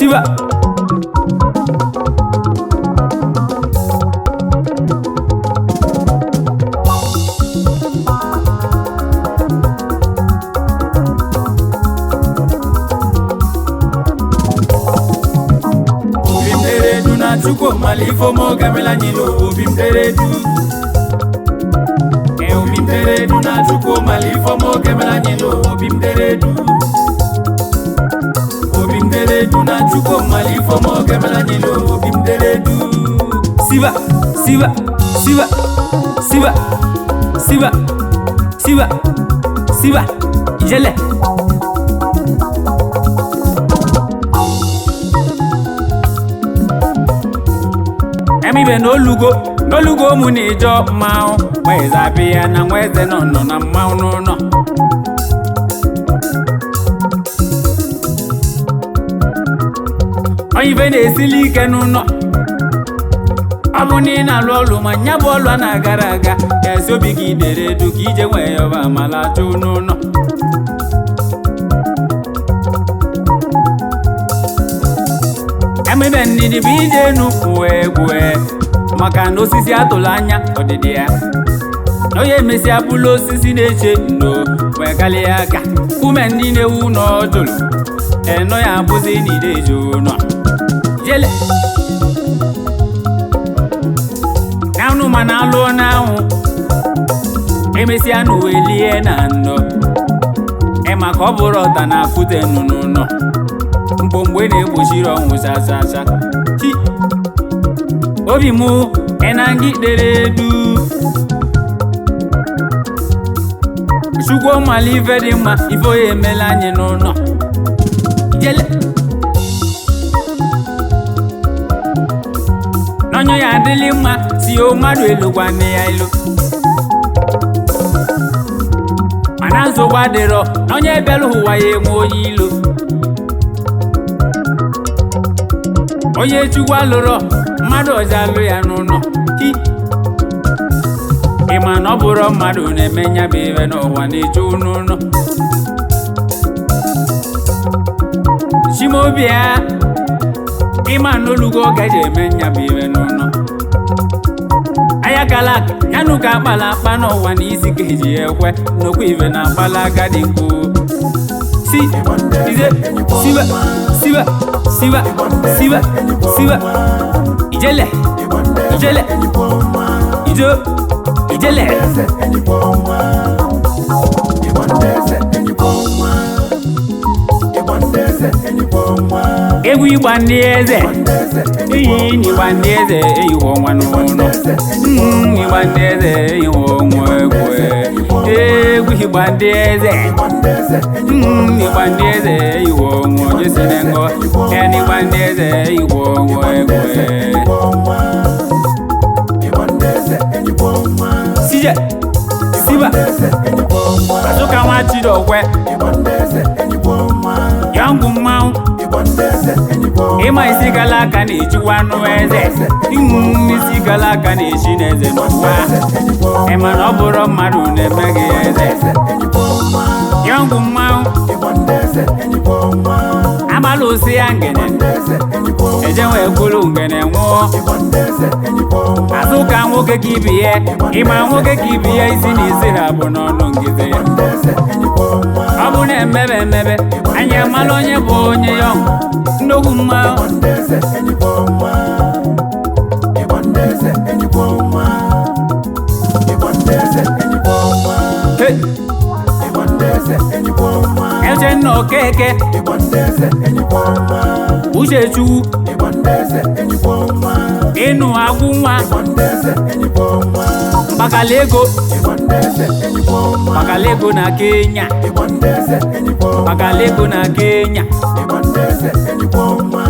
Siba. Obi m dere edu na Chukwu mala ife ọma ọ ga-emela anyị n'ụwa. Obi m dere edu. Ee, obi m dere edu na Chukwu mala ife ọma ọ ga-emela anyị n'ụwa. Obi m dere edu. Obi m dere edu na Chukwu mala ife ọma ọ ga-emela anyị n'ụwa. Obi m dere edu. Siba, siba, siba, siba, siba, siba, siba, ijele. Emibe n'olugo n'olugo mụ na ịjọ mmanwụ nweze abịa na nweze nọ nọ na mmanwụ n'ụlọ. Onye ife na-esili ike n'ụlọ, ọ bụ na ị na-alụ ọlụ ma nya bụ ọlụ a na-agara aga ka esi obi gị dere edu ka ije nwee ya ọba ma lachụ n'ụlọ. Emebe ndidi bụ ije enu egwu maka na osisi atụrụ anya ọdịdị ya na onye emesịa bụlụ osisi na-eche ndo wee kalịa aka ume ndị na-ewu ụlọ jụrụ eno ya abụzi n'ideji ụlọ jele na anụ mana alụọ n'anwụ emesịa n'uwe lie na ndọ maka ọ bụrụ ọta na akụte nụ n'ụlọ mgbomgbe na-egbochiri ọnwụ chachacha chi obi mụ enangị dere edu. Chukwu mala ife dị mma ife onye emela anyị n'ụlọ jele n'ọnyụ ya adịlị mma si o mmadụ elu gwa nne ya ilu mana nsogbu adịrọ na onye bịara ụwa ya enwe onye ilu onye Chukwu alụrọ mmadụ ọzọ alụ ya n'ụlọ chi ị ma na ọ bụrụ mmadụ na-eme nya bụ ibe n'ụwa na-eche n'ụlọ chimobia ịma n'olugo oge ji eme nya bụ ibe n'ụlọ ayakala yanụ ka akpala akpa n'ụwa na isi ka eji ekwe nnukwu ibe na akpala agadi nkwu si ize siba siba siba siba siba ijele ijele ijo ijele. Egwu ịgba ndị eze iyi n'ịgba ndị eze eyiwo nwa n'ụlọ ịgba ndị eze eyiwo nwa egwu egwu ịgba ndị eze ịgba ndị eze eyiwo nwa onye si na ngo ya n'ịgba ndị eze eyiwo nwa egwu sije siba azụka nwa chidokwe yọngwụ mmanwụ ịma isi gala aka na-echikwa anụ eze isi gala aka na-echi n'eze n'ụwa ịma na ọ bụrụ mmadụ na-eme gị eze yọngwụ mmanwụ agbala osi ya ngene eje wee kwuru ngene nwụọ azụka nwoke ka ibi ya ịma nwoke ka ibi ya isi na isi ha bụ n'ọnụ ngide ọ bụ na emebe emebe anyị amala onye bụ onye yọng nnukwu mmanwụ. Hey! Echenna Okeke Uchechukwu ịnụ agwụ nwa Mbakalego Mbakalego na Kenya Mbakalego na Kenya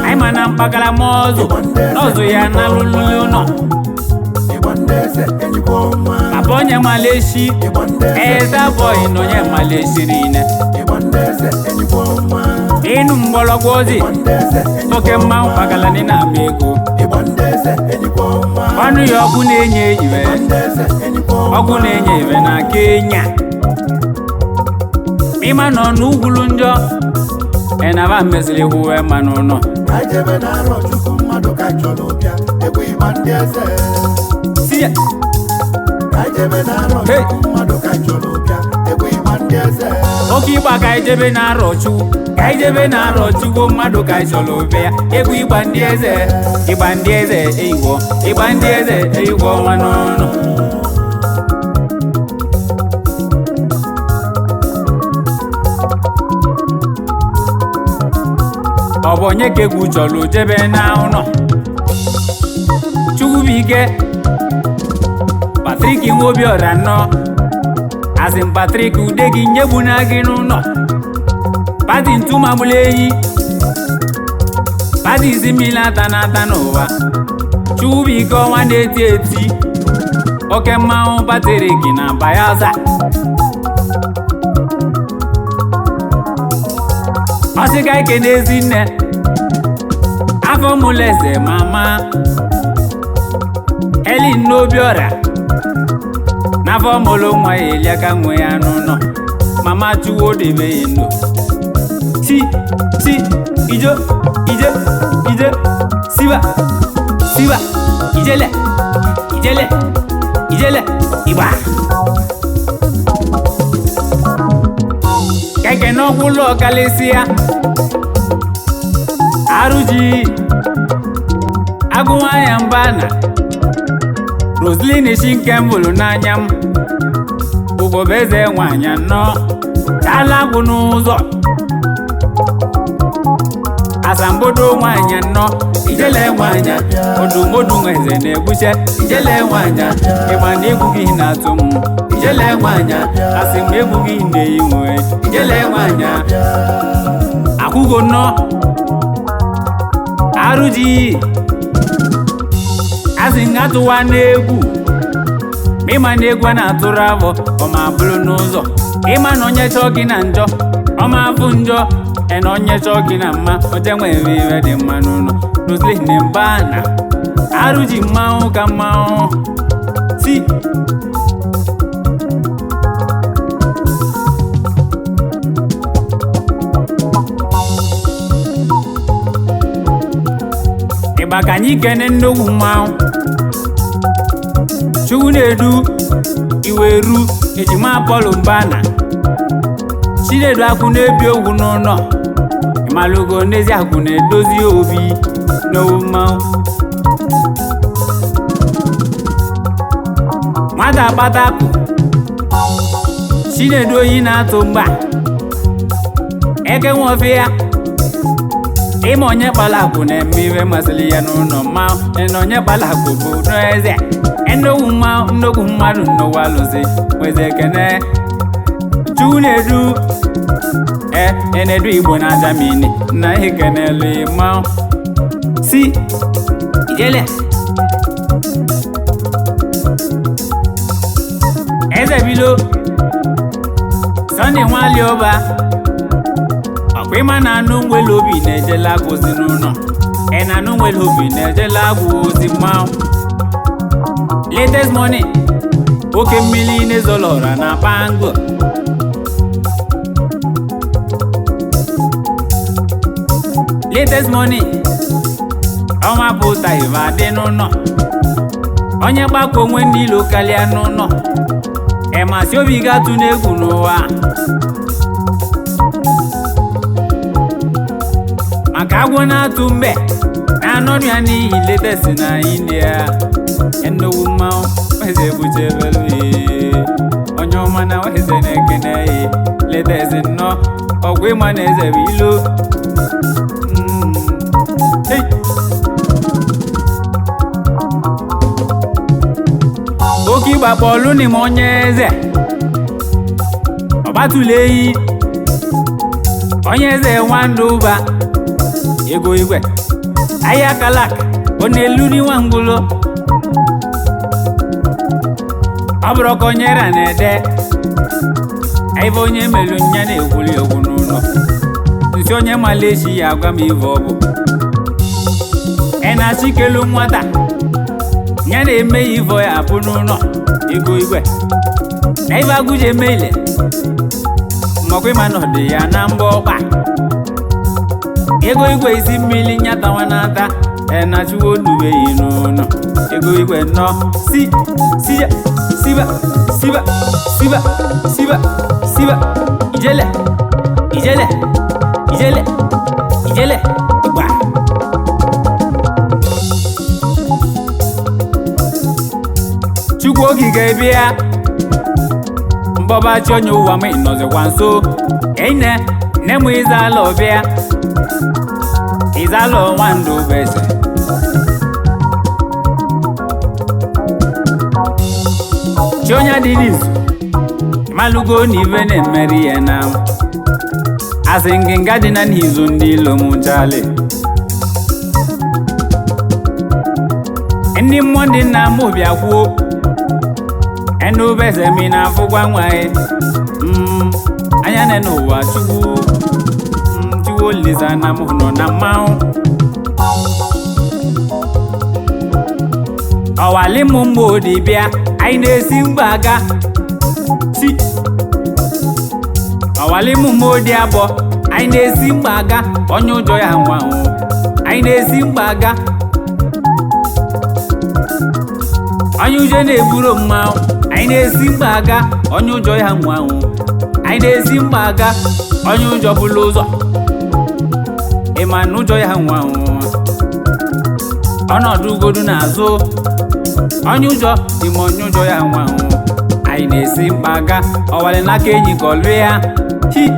anyị ma na mpakala ma ọzụ n'ọzụ ya na lụlụ ụlọ papa onye maleshi eza bọyị na onye maleshi niile ịnụ mgbọrọgwụ ozi oke mmanwụ kpakala ndị na-ama ego ọnụ ya ọkụ na-enye iwe ọkụ na-enye iwe na Kenya ịma nọ n'ugwulu njọ Enaba mesịrị kwuwe mma n'ụlọ. Ka anyị jebe na arọ Chukwu mmadụ ka anyị chọrọ bịa egwu ịgba ndị eze. Si ya. Ka anyị jebe na arọ Hey! Chukwu mmadụ ka anyị chọrọ bịa egwu ịgba ndị eze. Oke ịgba ka anyị jebe na arọ Chukwu, ka anyị jebe na arọ Chukwu mmadụ ka anyị chọrọ bịa egwu ịgba ndị eze, ịgba ndị eze eyigwo, ịgba ndị eze eyigwo ọnwa n'ụlọ. Ọ bụ onye ka egwu chọrọ jebe na ụlọ? Chukwubuike Patrik Nwobiọra nnọọ. Azin Patrik ude gị nyegbuna gị n'ụlọ. Pati ntụmagbula enyi, pati isi mmiri ata na-ata n'ụwa. Chukwubuike ọnwa na-eti eti, oke mmanwụ Patrik na Bayelsa. Ọsịka ike n'ezi nne, afọ mụlụ eze mama Elin n'Obiọra, n'afọ mụlụ nwa ya eliaka nwe ya n'ụlọ. Mama Chuwo debe ya ndụ. Ti ti ijo ije ije siba siba ijele ijele ijele igba. Keke n'ọkwụlụ ọkalịsịa arụji agụnwanya mba na Roslyn Chinke m n'anya m, ugobeze nwanyị anọ chala agwụ n'ụzọ. Asambodo nwanyị anọ ijele nwanyị, odumodu eze na-egbuche ijele nwanyị. Ịgba na egwu gị na-atụ m ijele nwanyị, asị m egwu gị na-eyi nwe ijele nwanyị. Akwụgo nnọọ arụji asị nga tụwa n'egwu, ịma na egwu a na-atụrụ avọ ọma bụrụ n'ụzọ. Ịma na onye chọọ gị na njọ ọma afụ njọ, ena onye chọọ gị na mma oje nwere iwe dị mma n'ụlọ. Roslyn Mbana arụji mmanwụ ka mmanwụ si. Ịgba ka anyị kene nnukwu mmanwụ Chukwu na-edu iweru ejima Paul Mbana Chinedu akwụ na-ebi ogwu n'ụlọ. Ịmalụgo n'ezi akwụ na-edozi obi n'owu mmanwụ. Nwata kpatakụ Chinedu oyi na-atụ mgba eke nwofe ya. Ịma onye kpara akwụ na-eme iwe masịrị ya n'ụlọ mmanwụ. Na onye kpara akwụ bụ n'eze nnukwu mmanwụ, nnukwu mmadụ n'ụwa lụzi nweze ekene. Chukwu na-edu enedu Igbo na Germany na ekenelu mmanwụ si ijele eze bilo Sunday Nwalioba. Ọkwa ịma na anụ nwere obi na-ejela agwụ ozi n'ụlọ. Ị na anụ nwere obi na-ejela agwụ ozi mmanwụ. Latest money oke mmiri na-ezolọra na Bango. Latest money ọnwa pụta ive adị n'ụlọ. Onye gbakọ onwe ndị ilo karịa n'ụlọ, ịmasị obi ga-atụ n'egwu n'ụwa. Maka agwọ na-atụ mbe na-anọnụ ya n'ihi latest na India. Nnukwu mmanwụ eze buchebelu onye ọma na eze na-ekene ya latest nnọọ ọgwụ ịma na eze bụ ilo. Hey! Oke ịgba kpọlụ n'ime onye eze ọgbatụla eyi onye eze nwandụ ụba ego igwe ahịa kalak ọ na-elu n'iwa ngwụlọ. Ọ bụrụ ka onye ra na-ede ebe onye melu nya na-egwuli egwu n'ụlọ nsi onye mala echi ya agwa m ive ọ bụ ị na-achị kelu nwata ya na-eme ya ivo ya abụ n'ụlọ ego igwe na ife agụji eme ile makwa ịma na ọ dị ya na mba ọkpa. Ego igwe isi mmiri nyatawa n'ata enachiwo odubeghị n'ụlọ. Ego igwe nọ si si ya siba siba siba siba siba ijele ijele ijele ijele igba. Chukwu okike bịa mbọba chi onye ụwa m ịnọzikwa nso ene nne m ịzala ọbịa ịzala ọnwa ndụ bụ eze. Chi onye dị n'izu malụgo na ibe na-emeri ya na asị ngịnga dị na n'izu ndị ilo m chali. Ndị mmụọ ndị nna m bịa kwuo enu beze mi na afụkwa nwaanyị anya na n'ụwa chukwu chukwu olisa na mụ nọ na mmanwụ. Ọwali m mgbe bịa anyị na-esi mgba aga si ọwali m mgbe abụọ anyị na-esi mgba aga onye ụjọ ya nwanwụ anyị na-esi mgba aga onye ụjọ na-eburu mmanwụ anyị na-esi mgba aga onye ụjọ ya nwanwụ anyị na-esi mgba aga onye ụjọ bụla ụzọ ịma na ụjọ ya nwanwụ ọnọdụ ugodu n'azụ onye ụjọ ime onye ụjọ ya nwanwụ anyị na-esi mkpa aga ọwali n'aka enyi ka ọlụ ya hi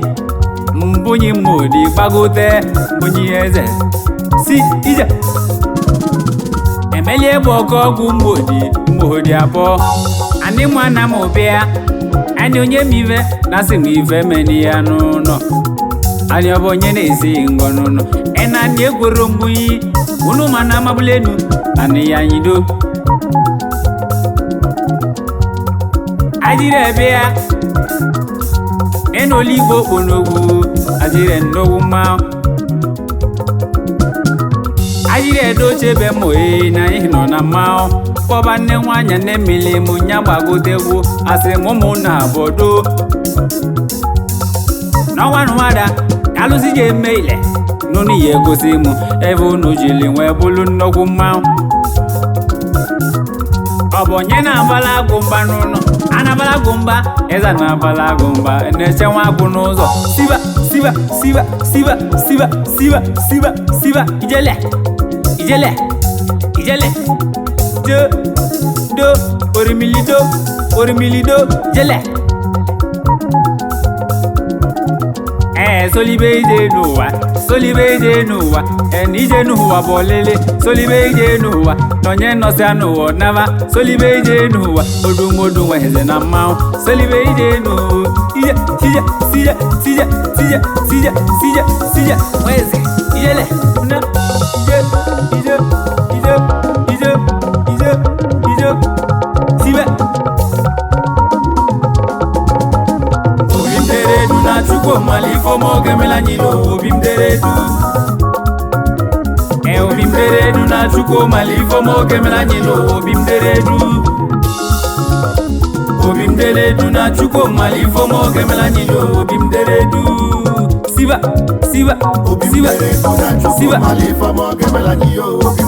mbunyi mmodi gbagote mbunyi eze si ije emelie bụ ọkụ ọgwụ mgbodi mgbodi abụọ anị nwa na m bịa anyị onye m ive na asị m ive meni ya n'ụlọ anyị ọ bụ onye na-esi ngọ n'ụlọ ena anyị egwero mbunyi unu ma na amabulenu anị ya nyido ajire bịa enoli igbo okponogwu ajire nnogwu mmanwụ ajire edoche ebe m oyi na ihe nọ na mmanwụ kpọba nne nwanyị nne mmiri m nya gbagotegwu asị m ụmụ na abodo n'ọnwa nụwada alụsị ji eme ile n'ụnụ ya egosi m ebe unu jiri nwee bụrụ nnukwu mmanwụ. Ọ bụ onye na-abala agụ mba n'ụlọ anabala agụ mba eze na-abala agụ mba na-eche nwa agụ n'ụzọ siba siba siba siba siba siba siba siba ijele ijele ijele do do orimilido orimilido jele. Ee solibe ije n'ụwa solibe ije n'ụwa ene ije n'ụwa bụ ọlịlị solibe ije n'ụwa nọnye nọsịa n'ụwa naba solibe ije n'ụwa odumodu nweze na mmanwụ solibe ije n'ụwa ije tije tije tije tije tije tije tije nweze ijele na ije ije ije ije ije ije tibe. Obi m dere edu na Chukwu mala ife ọma ọ ga-emela anyị n'ụwa. Obi m dere edu ee obi m dere edu na Chukwu mala ife ọma ọ ga-emela anyị n'ụwa. Obi m dere edu obi m dere edu na Chukwu mala ife ọma ọ ga-emela anyị n'ụwa. Obi m dere edu siba siba Obi m siba dere edu na Chukwu siba mala ife ọma ọ ga-emela anyị yo. Obi